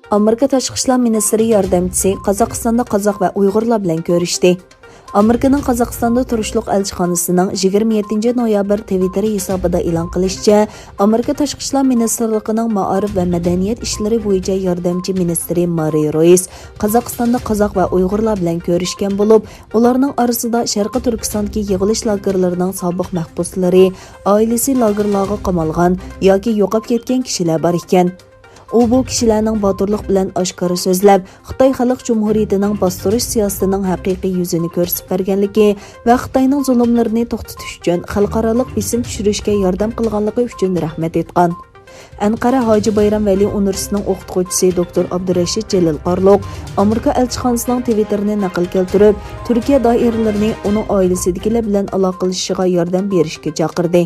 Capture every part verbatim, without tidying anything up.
ئامېرىكا تاشقى ئىشلار مىنىستىرى ياردەمچىسى قازاقىستاندا قازاق ۋە ئۇيغۇرلار بىلەن كۆرۈشتى. ئامېرىكىنىڭ قازاقىستاندا تۇرۇشلۇق ئەلچىخانىسىنىڭ يىگىرمە يەتتىنچى نويابىر تىۋىتتېر ھېسابىدا ئېلان قىلىشىچە، ئامېرىكا تاشقى ئىشلار مىنىستىرلىقىنىڭ مائارىپ ۋە مەدەنىيەت ئىشلىرى بويىچە ياردەمچى مىنىستىرى مارى رويس قازاقىستاندا قازاق ۋە ئۇيغۇرلار بىلەن كۆرۈشكەن بولۇپ، ئۇلارنىڭ ئارىسىدا شەرقىي تۈركىستاندىكى يىغىلىش لاگېرلىرىنىڭ سابىق مەھبۇسلىرى، ئائىلىسى لاگېرلارغا قامالغان ياكى يوقاپ كەتكەن كىشىلەر بار ئىكەن. ئۇ بۇ كىشىلەرنىڭ باتۇرلۇق بىلەن ئاشكارا سۆزلەپ، خىتاي خەلق جۇمھۇرىيىتىنىڭ باستۇرۇش سىياسىتىنىڭ ھەقىقىي يۈزىنى كۆرسىتىپ بەرگەنلىكى ۋە خىتاينىڭ زۇلۇملىرىنى توختىتىش ئۈچۈن خەلقئارالىق بېسىم چۈشۈرۈشكە ياردەم قىلغانلىقى ئۈچۈن رەھمەت ئېيتقان. ئەنقەرە ھاجى بايرام ۋەلى ئۇنىۋېرسىتېتىنىڭ ئوقۇتقۇچىسى دوكتور ئابدۇرەشىت جېلىل قارلۇق ئامېرىكا ئەلچىخانىسىنىڭ تىۋىتتېرىنى نەقىل كەلتۈرۈپ، تۈركىيە دائىرىلىرىنى ئۇنىڭ ئائىلىسىدىكىلەر بىلەن ئالاقىلىشىشىغا ياردەم بېرىشكە چاقىردى.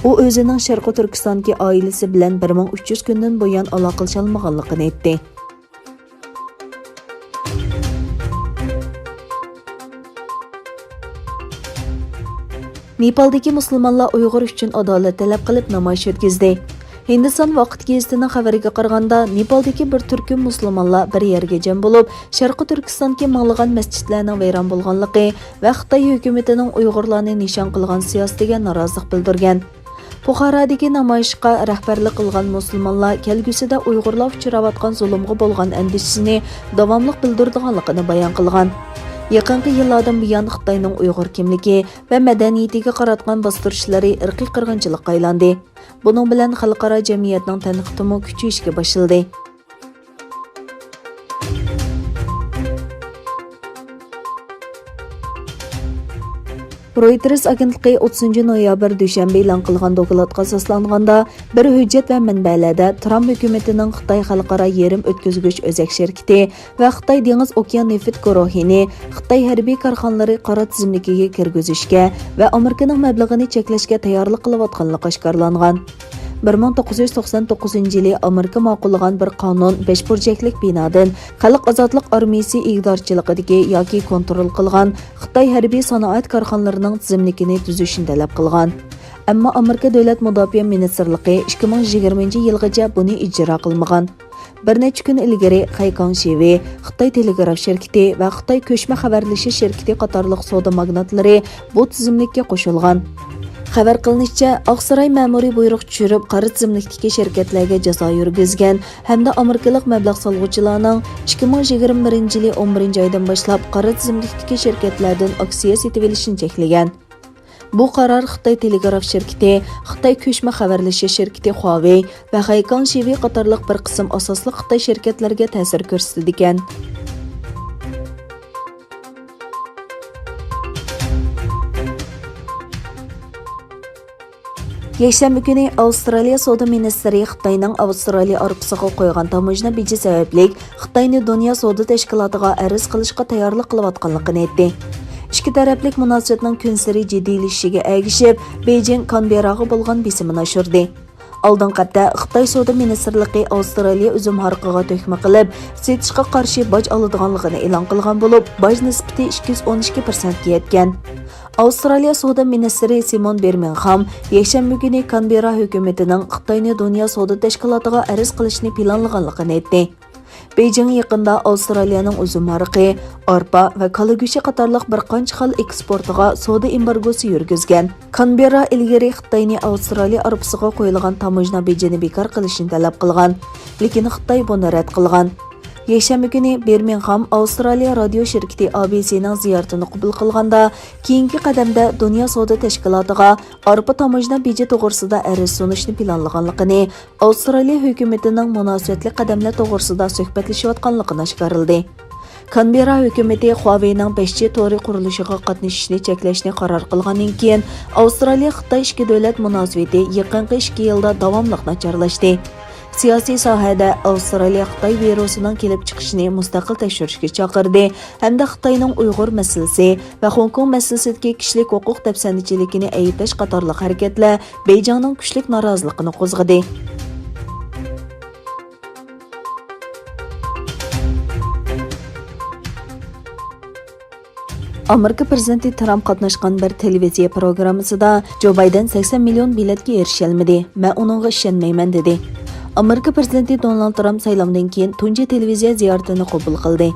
ئۇ ئۆزىنىڭ شەرقىي تۈركىستاندىكى ئائىلىسى بىلەن بىر مىڭ ئۈچ يۈز كۈندىن بۇيان ئالاقىلىشالمىغانلىقىنى ئېيتتى. نېپالدىكى مۇسۇلمانلار ئۇيغۇر ئۈچۈن ئادالەت تەلەپ قىلىپ نامايىش ئۆتكۈزدى. ھىندىستان ۋاقىت گېزىتىنىڭ خەۋىرىگە قارىغاندا، نېپالدىكى بىر تۈركۈم مۇسۇلمانلار بىر يەرگە جەم بولۇپ، شەرقىي تۈركىستاندىكى مىڭلىغان مەسچىتلەرنىڭ ۋەيران بولغانلىقى ۋە خىتاي ھۆكۈمىتىنىڭ ئۇيغۇرلارنى نىشان قىلغان سىياسىتىگە نارازىلىق بىلدۈرگەن. بۇخارادىكى نامايىشقا رەھبەرلىك قىلغان مۇسۇلمانلار كەلگۈسىدە ئۇيغۇرلار ئۇچراۋاتقان زۇلۇمغا بولغان ئەندىشىسىنى داۋاملىق بىلدۈرىدىغانلىقىنى بايان قىلغان. يېقىنقى يىللاردىن بۇيان خىتاينىڭ ئۇيغۇر كىملىكى ۋە مەدەنىيىتىگە قاراتقان باستۇرۇشلىرى ئىرقىي قىرغىنچىلىققا ئايلاندى. بۇنىڭ بىلەن خەلقئارا جەمئىيەتنىڭ تەنقىدىمۇ كۈچىيىشكە باشلىدى. رويتېرس ئاگېنتلىقى ئوتتۇزىنچى نويابىر دۈشەنبە ئېلان قىلغان دوكلاتقا ئاساسلانغاندا، بىر ھۆججەت ۋە مەنبەلەردە ترامپ ھۆكۈمىتىنىڭ خىتاي خەلقئارا يېرىم ئۆتكۈزگۈچ ئۆزەك شىركىتى ۋە خىتاي دېڭىز ئوكيان نېفىت گۇرۇھىنى خىتاي ھەربىي كارخانىلىرى قارا تىزىملىكىگە كىرگۈزۈشكە ۋە ئامېرىكىنىڭ مەبلىغىنى چەكلەشكە تەييارلىق قىلىۋاتقانلىقى ئاشكارىلانغان. بىر مىڭ توققۇز يۈز توقسان توققۇزىنچى يىلى ئامېرىكا ماقۇللىغان بىر قانۇن بەش بۇرجەكلىك بىنادىن خەلق ئازادلىق ئارمىيىسى ئىگىدارچىلىقىدىكى ياكى كونترول قىلغان خىتاي ھەربىي سانائەت كارخانىلىرىنىڭ تىزىملىكىنى تۈزۈشنى تەلەپ قىلغان. ئەمما ئامېرىكا دۆلەت مۇداپىئە مىنىستىرلىقى ئىككى مىڭ يىگىرمىنچى يىلغىچە بۇنى ئىجرا قىلمىغان. بىر نەچچە كۈن ئىلگىرى خەيكاڭ شىۋې، خىتاي تېلېگراف شىركىتى ۋە خىتاي كۆچمە خەۋەرلىشىش شىركىتى قاتارلىق سودا ماگناتلىرى بۇ تىزىملىككە قوشۇلغان. خەۋەر قىلىنىشىچە، ئاقساراي مەمۇرىي بۇيرۇق چۈشۈرۈپ، قارا تىزىملىكتىكى شىركەتلەرگە جازا يۈرگۈزگەن ھەمدە ئامېرىكىلىق مەبلەغ سالغۇچىلارنىڭ ئىككى مىڭ يىگىرمە بىرىنچى يىلى ئون بىرىنچى ئايدىن باشلاپ قارا تىزىملىكتىكى شىركەتلەردىن ئاكسىيە سېتىۋېلىشنى چەكلىگەن. بۇ قارار خىتاي تېلېگراف شىركىتى، خىتاي كۆچمە خەۋەرلىشىش شىركىتى خۇاۋېي ۋە خەيكاڭ شىۋېي قاتارلىق بىر قىسىم ئاساسلىق خىتاي شىركەتلىرىگە تەسىر كۆرسىتىدىكەن. يەكشەنبە كۈنى ئاۋسترالىيە سودا مىنىستىرى خىتاينىڭ ئاۋسترالىيە ئارپىسىغا قويغان تاموژنا بېجى سەۋەبلىك خىتاينى دۇنيا سودا تەشكىلاتىغا ئەرز قىلىشقا تەييارلىق قىلىۋاتقانلىقىنى ئېيتتى. ئىككى تەرەپلىك مۇناسىۋەتنىڭ كۈنسېرى جىددىيلىشىشىگە ئەگىشىپ، بېيجىڭ كانبېرراغا بولغان بېسىمىنى ئاشۇردى. ئالدىنقى ھەپتە خىتاي سودا مىنىستىرلىقى ئاۋسترالىيە ئۈزۈم ھارىقىغا تۆكمە قىلىپ، سېتىشقا قارشى باج ئالىدىغانلىقىنى ئېلان قىلغان بولۇپ، باج نىسبىتى ئىككى يۈز ئون ئىككى پىرسەنتكە يەتكەن. ئاۋسترالىيە سودا مىنىستىرى سىمون بىرمىنغھام يەكشەنبە كۈنى كانبېررا ھۆكۈمىتىنىڭ خىتاينى دۇنيا سودا تەشكىلاتىغا ئەرز قىلىشنى پىلانلىغانلىقىنى ئېيتتى. بېيجىڭ يېقىندا ئاۋسترالىيەنىڭ ئۈزۈم ھارىقى، ئارپا ۋە كالا گۆشى قاتارلىق بىر قانچە خىل ئېكسپورتىغا سودا ئېمبارگوسى يۈرگۈزگەن. كانبېررا ئىلگىرى خىتاينى ئاۋسترالىيە ئارپىسىغا قويۇلغان تاموژنا بېجىنى بىكار قىلىشنى تەلەپ قىلغان، لېكىن خىتاي بۇنى رەت قىلغان. يەكشەنبە كۈنى بىرمىنغھام ئاۋسترالىيە رادىيو شىركىتى ئابېسىنىڭ زىيارىتىنى قوبۇل قىلغاندا، كېيىنكى قەدەمدە دۇنيا سودا تەشكىلاتىغا ئارپا تاموژنا بېجى توغرىسىدا ئەرز سۇنۇشنى پىلانلىغانلىقىنى، ئاۋسترالىيە ھۆكۈمىتىنىڭ مۇناسىۋەتلىك قەدەملەر توغرىسىدا سۆھبەتلىشىۋاتقانلىقىنى ئاشكارىلىدى. كانبېررا ھۆكۈمىتى خۇاۋېينىڭ بەش جى تورى قۇرۇلۇشىغا قاتنىشىشنى چەكلەشنى قارار قىلغاندىن كېيىن، ئاۋسترالىيە-خىتاي ئىككى دۆلەت مۇناسىۋىتى يېقىنقى ئىككى يىلدا داۋاملىق ناچارلاشتى. سىياسىي ساھەدە ئاۋسترالىيە خىتاي ۋىرۇسىنىڭ كېلىپ چىقىشىنى مۇستەقىل تەكشۈرۈشكە چاقىردى ھەمدە خىتاينىڭ ئۇيغۇر مەسىلىسى ۋە خوڭكوڭ مەسىلىسىدىكى كىشىلىك ھوقۇق دەپسەندىچىلىكىنى ئەيىبلەش قاتارلىق ھەرىكەتلەر بېيجىڭنىڭ كۈچلۈك نارازىلىقىنى قوزغىدى. ئامېرىكا پىرېزىدېنتى ترامپ قاتناشقان بىر تېلېۋىزىيە پروگراممىسىدا جو بايدېن سەكسەن مىليون بېلەتكە ئېرىشەلمىدى، مەن ئۇنىڭغا ئىشەنمەيمەن، دېدى. ئامېرىكا پىرېزىدېنتى دونالد ترامپ سايلامدىن كېيىن تۇنجى تېلېۋىزىيە زىيارىتىنى قوبۇل قىلدى.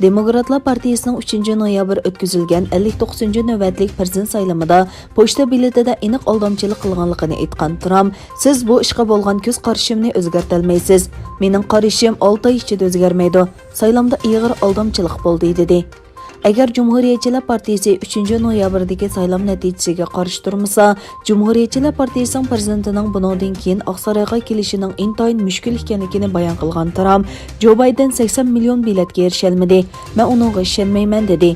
دېموكراتلار پارتىيىسىنىڭ ئۈچىنچى نويابىر ئۆتكۈزۈلگەن ئەللىك توققۇزىنچى نۆۋەتلىك پىرېزىدېنت سايلىمىدا پوچتا بېلىتىدە ئېنىق ئالدامچىلىق قىلغانلىقىنى ئېيتقان ترامپ، سىز بۇ ئىشقا بولغان كۆز قارىشىمنى ئۆزگەرتەلمەيسىز. مېنىڭ قارىشىم ئالتە ئاي ئىچىدە ئۆزگەرمەيدۇ. سايلامدا ئېغىر ئالدامچىلىق بولدى، دېدى. ئەگەر جۇمھۇرىيەتچىلەر پارتىيىسى ئۈچىنچى نويابىردىكى سايلام نەتىجىسىگە قارشى تۇرمىسا، جۇمھۇرىيەتچىلەر پارتىيىسىنىڭ پىرېزىدېنتىنىڭ بۇنىڭدىن كېيىن ئاقسارايغا كېلىشىنىڭ ئىنتايىن مۈشكۈل ئىكەنلىكىنى بايان قىلغان ترامپ، جو بايدېن سەكسەن مىليون بېلەتكە ئېرىشەلمىدى، مەن ئۇنىڭغا ئىشەنمەيمەن، دېدى.